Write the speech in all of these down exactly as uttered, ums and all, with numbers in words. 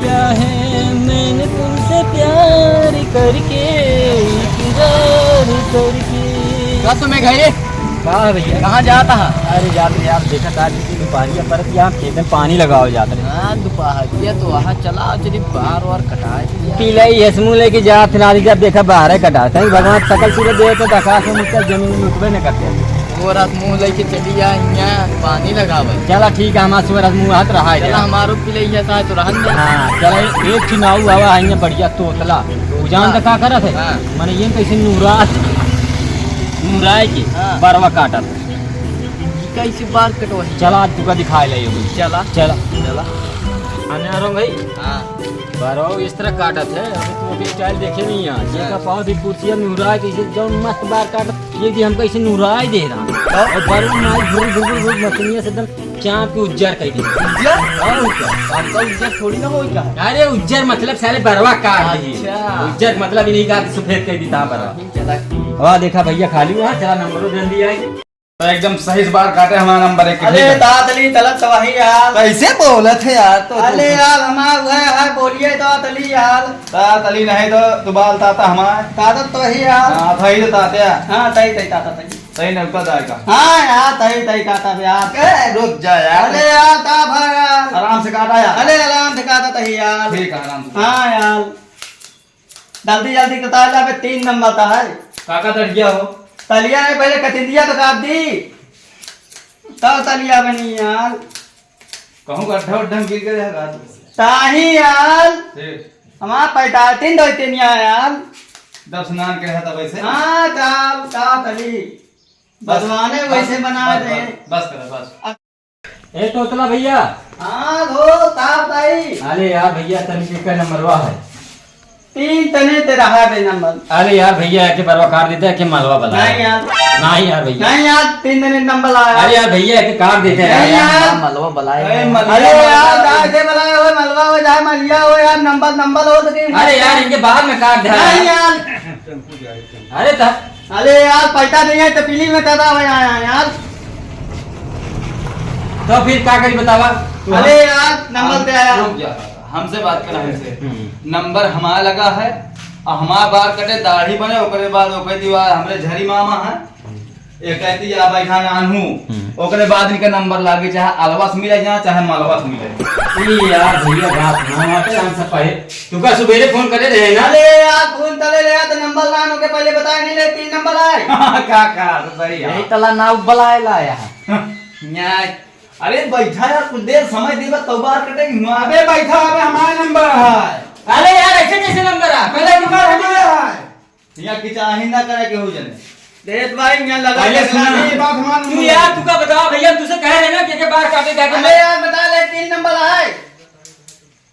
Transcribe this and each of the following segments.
क्या है मैंने तुमसे प्यार करके, इकरार करके। का तुम्हें घरे? का है भैया? कहाँ जाता है? अरे जात रहे यार, देखा था कि दुपहरिया पर कि आप खेत में पानी लगाओ जात रहे। हाँ, दुपहरिया तो वहाँ चला, चली बार वार कटाए दिया। पी ले, ये समूह लेके जात ना, जब देखा बाहर है कटाए, तभी भगवान सकल सूरत देवे तो आकाश में मुझका जमीन में उठबे न करते। वो रात मुँह लेके चली आ, यहाँ पानी लगावे। चला ठीक है, हमारा सुबह रात मुँह हाथ रहा है चला, जरा। हमारो पिलैया सा तो रहन दे। हाँ, चला, एक चुनाव आवा है, यहाँ बढ़िया तोतला। वो जान तो का करत है? हाँ। माने ये कैसे नूरा, नूराए के हाँ। बरवा काटत। कैसे बार कटवाई? चला, आज तुका दिखाए ले ये। चला। चला। चला। आने आ रहा हूँ भाई। हाँ। बरवा इस तरह काटत है, अभी तू अभी स्टाइल देखे नहीं है। ये हाँ। का पाँव भी कुर्सिया नूराए के, जौन मस्त बार काटत ये भी हमको ऐसे नुराई दे रहा। और बरवा माई घुर घुर घुर घुर मछलियाँ से एकदम चाँप के उज्जर कर दी। उज्जर? और क्या? आपका उज्जर थोड़ी ना होई का है? अरे उज्जर मतलब साले बरवा काट दी। अच्छा। उज्जर मतलब इन्हीं का सफेद कर दी था बरवा। चला ठीक। वाह देखा भैया खाली हुआ, चला नंबर दे दिया है। तो एकदम सही से बार काटे हमारा नंबर एक अरे के। दादली तलब तो वही यार। कैसे बोलत है यार तो अरे तू? यार हमारा वह है बोलिए दादली यार। दादली नहीं तो तू बाल ताता हमार। दादा तो वही यार। हाँ, भाई तो तात्या। हाँ, तई, तई, ताता, तई। सही नहीं, रुका जाएगा। हाँ यार, तई, तई, ताता भी यार। ए, रुक जा यार। अरे यार, ता भा यार। आराम से काटा यार। अरे आराम से काटा तही यार। ठीक है, आराम से। हाँ यार। जल्दी, जल्दी कटा जाबे, तीन नंबर ता है। काका तड़िया हो। तलिया है, पहले कटिंदिया तो काट दी। तब तलिया बनी यार। कहूँ गड्ढा उड्ढा में गिर गए है रात में। ताही यार। ठीक। हमार पैदा तीन दो तीन यार। दस नान के है तब ऐसे। हाँ, ताल, ता तली। बस, बदवाने बस, वैसे बना बस, दे। बस, बस करो, बस। ए तोतला भैया। हाँ, धो, तार ताई। अरे यार भैया, तनी के का नंबरवा है? तीन तने ते रहा बे नंबर। अरे यार भैया, एके बरवा काट देते, एके मलवा बलाए। नहीं यार। नहीं यार भैया। नहीं यार, तीन तने नंबर आया। अरे यार भैया, एके काट देते हैं नहीं यार। यार। मलवा बलाए। अरे मलवा अरे यार, बलाए। जाए दे बलाए, हो मलवा हो, जाए मलिया हो यार, नंबर, नंबर हो तो तीन। अरे यार, इनके बाद में काट दे। नहीं यार। अरे त- अरे यार, पैसा नहीं है, तपीली में दादा हो आया यार। तो फिर का करी बतावा? अरे यार, नंबर हम पे आया। रुक जा, हमसे बात कर, हमसे। हम्म। नंबर हमारा लगा है, और हमारा बार कटे दाढ़ी बने, ओकरे बाद ओकरे दीवार हमरे झरी मामा है। एक कहती या बैठा नानू, हम्म। ओकरे बाद इनका नंबर लागे, चाहे अलवा से मिले जाए, चाहे मलवा से मिले। ई यार भैया बात ना मानते, हम सब पहले तुका सुबेरे फोन करे रहे ना? अरे यार, फोन करे रहे तो नंबर लान ओके पहले बताए नहीं रहे, तीन नंबर आए। का, का, तो सही है। यही तला नाव बलाए ला यहाँ। न्याय। अरे बैठा यार, कुछ देर समय देबा तब बार कटेगी हुआ। अबे बैठा, अबे हमारा नंबर है। अरे यार, ऐसे कैसे नंबर है? पहले नंबर हमारा है। यहाँ की चाही ना करे केहू जने। देख भाई, यहाँ लगा पहले के सुना। लगा। ये बात मान तू लो। यार, तुका बतावा भैया, तुझसे कह रहे ना कि के बार काटे जाके अरे यार, बता ले, तीन नंबर है।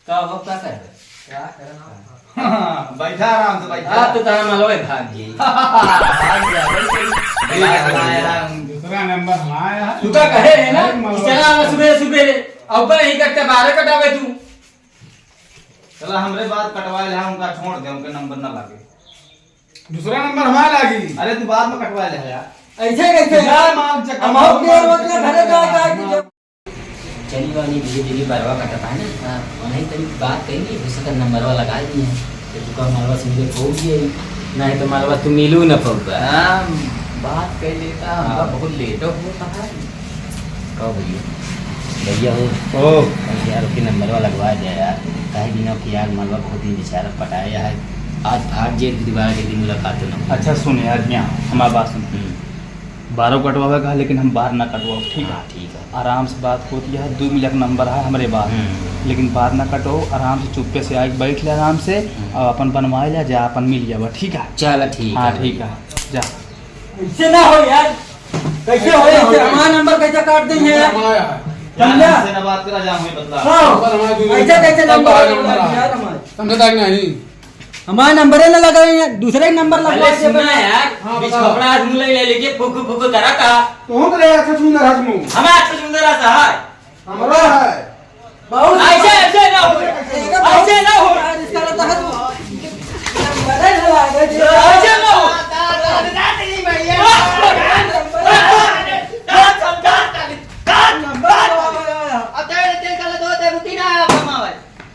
का हो, का कर? क्या करना? हाँ, बैठा आराम से, बैठा। आप तो तारा मलवे भाग गई। भाग गया, भाई, कोई भैया, भाग गया। दूसरा नंबर हमारा है। तू का कहे है ना अरे, कि मलवा। चला आवा सुबह, सुबह रे। अब नहीं करते, बारह कटावे तू। चला, हमरे बात कटवा ले, उनका छोड़ दे, उनके नंबर ना लागे। दूसरा नंबर हमारा लागी। अरे, तू बाद में कटवा ले यार। ऐसे कैसे? जा, माल चक्कर हम और मार, देर मार होत ना, चक्कर घरे मार, जाए, जाए, मार। जब चली वाली धीरे धीरे बरवा कटत है ना, हाँ। वहीं तनी बात करेंगे, हो सके नंबरवा लगा दिए। तो तू का मलवा से मिले पहुँच गए, नहीं तो मलवा तू मिलू न पहुँचा। हाँ, बात कर लेता, हमका हाँ। बहुत लेट होता है। कहो भैया, भैया हो। ओ। अरे यार, ओके नंबरवा लगवा दे यार। काहे बिना कि यार, मलवा बहुत दिन बेचारा पटाया है। आज भाग जे, दोबारा के दिन मुलाकात ना हो। अच्छा सुन यार, यहाँ हमारी बात सुन। हम्म। बारह कटवावे का, लेकिन हम बार ना कटवाओ, ठीक है? हाँ, ठीक है। आराम से बात होती है, दो मिनट नंबर है हमरे बार। हम्म। लेकिन बार ना कटो, आराम से चुप्पे से आके बैठ ले आराम से, हम्म। और अपन बनवाए ले जा, अपन मिल जावा, ठीक है? चल, ठीक हाँ, है ठीक भैया। है, जा। ऐसे ना हो यार, कैसे हो ऐसे? हमारा नंबर कैसे काट देंगे यार? हमारा है। समझा? हमसे ना बात करा, जा, हमें बतला। हाँ। नंबर हमारा दो ऐसे कैसे नंबर हमारा नंबर है। यार हमारे? समझदार नहीं। हमारा नंबर है ना लगा रहे हैं, दूसरे का नंबर लगवा अरे दे सुना बस। यार, हाँ, बीच बताओ। कपड़ा हाथ मुंह ले, ले लेके फुक फुक करा था। तो हम तो ले आके सुन रहा हूँ। हमारा हाथ सुंदर रहा था। हमारा है। बहुत ऐसे, ऐसे ना हो। ऐसे ना हो। यार, इसका रहता है तो। ऐसे ना हो।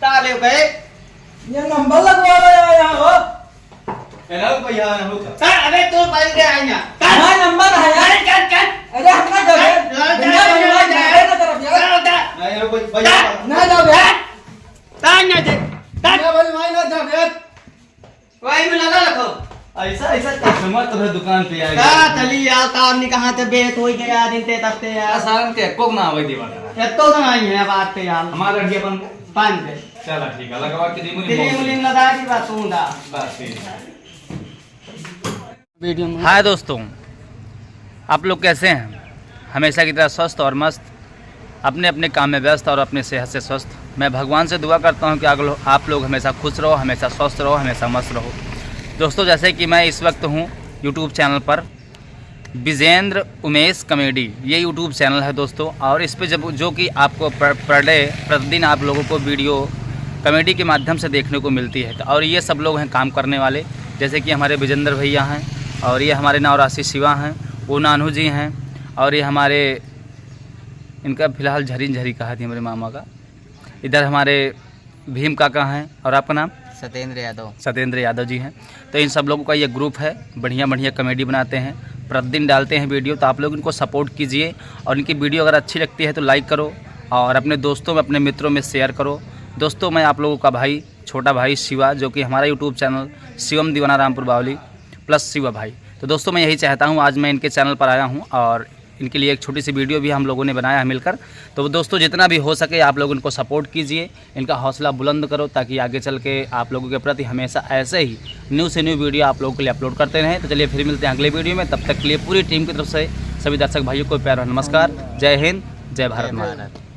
ताले हो गए। ये नंबर लगवा रहे हैं यहाँ हो। ए, रहो भैया, रहो का। सर, अबे तू बन गया है यहाँ। सर। हाँ, नंबर है यार। अरे, चल, चल। अरे, हम ना जावे। चल, चल, भैया, चल, भैया, चल, चल। जावे ना तरफ यार। चल, चल। नहीं, रहो भैया। चल। ना जावे। चल, ना दे। चल। भैया, भाई, भाई, ना जावे यार। वही में लगा रखो। ऐसा, ऐसा customer तो है दुकान पे आ गया। का चली यार, काम नहीं कहाँ थे, बेत हो गया, दिन ते तकते यार। सारन के एको ना आवे दीवाना। एको तो नहीं है बात पे यार। हमारा लड़की अपन बंद है। चला ठीक है, लगवा के दी मुझे क्रीम व्रीम लगा दी, बस सूंघा। बस ठीक है। वीडियो में। हाय दोस्तों, आप लोग कैसे हैं? हमेशा की तरह स्वस्थ और मस्त, अपने अपने काम में व्यस्त और अपने सेहत से स्वस्थ। मैं भगवान से दुआ करता हूँ कि आप लो-, आप लोग हमेशा खुश रहो, हमेशा स्वस्थ रहो, हमेशा मस्त रहो। दोस्तों, जैसे कि मैं इस वक्त हूँ YouTube चैनल पर, विजेंद्र उमेश कॉमेडी, ये YouTube चैनल है दोस्तों। और इस पे जब, जो कि आपको per, per day, प्रतिदिन आप लोगों को वीडियो कॉमेडी के माध्यम से देखने को मिलती है। तो और ये सब लोग हैं काम करने वाले, जैसे कि हमारे विजेंद्र भैया हैं, और ये हमारे नवराशि शिवा हैं, वो नानू जी हैं, और ये हमारे, इनका फिलहाल झरी झरी कहा थी हमारे मामा का। इधर हमारे भीम काका हैं, और आपका नाम? सत्येंद्र यादव। सत्येंद्र यादव जी हैं। तो इन सब लोगों का ये ग्रुप है, बढ़िया बढ़िया कॉमेडी बनाते हैं, प्रतिदिन डालते हैं वीडियो। तो आप लोग इनको सपोर्ट कीजिए, और इनकी वीडियो अगर अच्छी लगती है तो लाइक करो, और अपने दोस्तों में, अपने मित्रों में शेयर करो। दोस्तों, मैं आप लोगों का भाई, छोटा भाई शिवा, जो कि हमारा YouTube चैनल शिवम दीवाना रामपुर बावली प्लस शिवा भाई। तो दोस्तों, मैं यही चाहता हूँ, आज मैं इनके चैनल पर आया हूँ और इनके लिए एक छोटी सी वीडियो भी हम लोगों ने बनाया है मिलकर। तो दोस्तों, जितना भी हो सके आप लोग इनको सपोर्ट कीजिए, इनका हौसला बुलंद करो, ताकि आगे चल के आप लोगों के प्रति हमेशा ऐसे ही न्यू से न्यू वीडियो आप लोगों के लिए अपलोड करते रहें। तो चलिए, फिर मिलते हैं अगले वीडियो में। तब तक के लिए पूरी टीम की तरफ से सभी दर्शक भाइयों को प्यार और नमस्कार। जय हिंद, जय भारत माता।